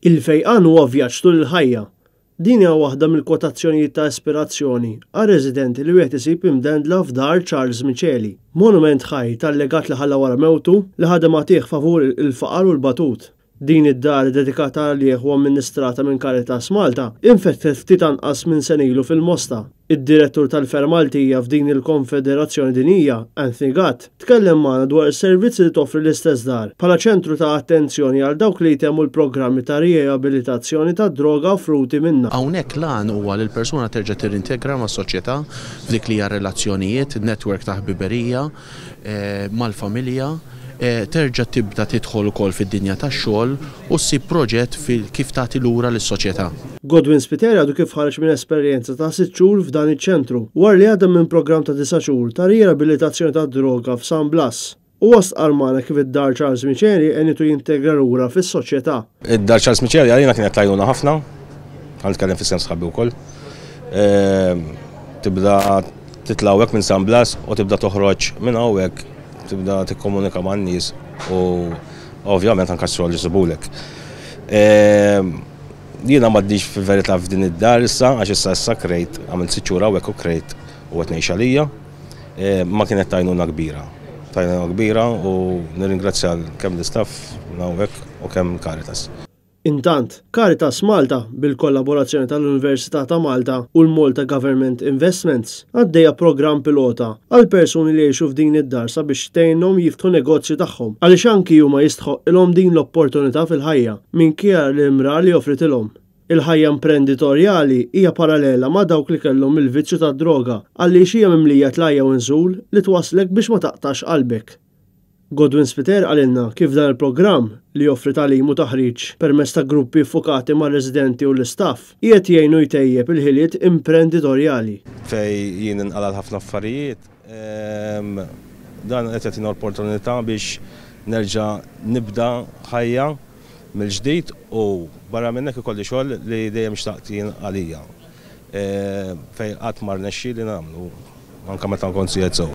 Il-fejqan huwa vjaġġ tul il-ħajja. Din hija waħda mill-kwotazzjonijiet ta' ispirazzjoni għar-residenti li wieħed isib imdendla f'Dar Charles Miceli, monument ħaj tal-legat li ħalla wara mewtu li ħadem għatih favur il-faqar u l-batut. Din id-dar dedikata għalih u amministrata minn Caritas Malta infetħet ftit anqas minn sena ilu fil-Mosta. Id-Direttur tal-Fergħa Maltija f'din il-Konfederazzjoni Dinjija, Anthony Gatt, tkellem magħna dwar is-servizzi li toffri l-istess dar bħala ċentru ta' attenzjoni għal dawk li jtemmu l-programmi ta' riabilitazzjoni tad-droga offruti minnha. Hawnhekk l-għan huwa li l-persuna terġa' tirrintegra mas-soċjetà f'dik li hija relazzjonijiet, network ta' ħbiberija, mal-familja, terġa' tibda tidħol ukoll fid-dinja tax-xogħol u ssib proġett kif tagħti lura lis-soċjetà. Godwin Spiteri għadu kif ħareġ minn esperjenza ta' sitt xhur f'dan iċ-ċentru, wara li għadda minn programm ta' disa' xhur ta' riabilitazzjoni tad-droga f'San Blas. Huwa stqarr magħna kif id-Dar Charles Miceli għenitu jintegra lura fis-soċjetà. Id-Dar Charles Miceli għalina kienet t'għajnuna ħafna, ħa nitkellem f'isem sħabi wkoll. Tibda titla' hawnhekk minn San Blas u tibda toħroġ minn hawnhekk, tibda tikkomunika man-nies u ovvjament anke x-xogħol isibulek. Jiena m'għadnix fil-verità f'din id-dar issa għax issa issa krejt, għamilt sitt xhur hawnhekk u krejt u qed ngħix għalija. Ma kienet t'għajnuna kbira. T'għajnuna kbira u nirringrazzja kemm l-istaff minn hawnhekk u kemm Caritas. Intant, Caritas Malta, bil-kollaborazzjoni tal-Università ta' Malta u l-Malta Government Investments, għaddejja programm pilota għal persuni li jgħixu f'din id-dar sabiex tgħinhom jiftħu negozju tagħhom għaliex anki huma jistħoqqilhom din l-opportunità fil-ħajja minkejja l-imrar li offritilhom. Il-ħajja imprenditorjali hija parallela ma' dawk li kellhom il-vizzju tad-droga għaliex hija mimlija tlajja u nżul li twasslek biex ma taqtax qalbek. Godwin Spiteri qalilna kif dan il-programm, li joffri tagħlim u taħriġ permezz ta' gruppi ffukati mar-residenti u l-istaff, qiegħed jgħinu jtejjeb il-ħiliet imprenditorjali. Fejn jien inqala' l-ħafna affarijiet, dan qed jagħtina opportunità biex nerġa' nibda ħajja mill-ġdid u barra minn hekk ikolli xogħol li dejjem xtaqt jien għalija fejn qatt ma rnexxieli nagħmlu anke meta kont CSO.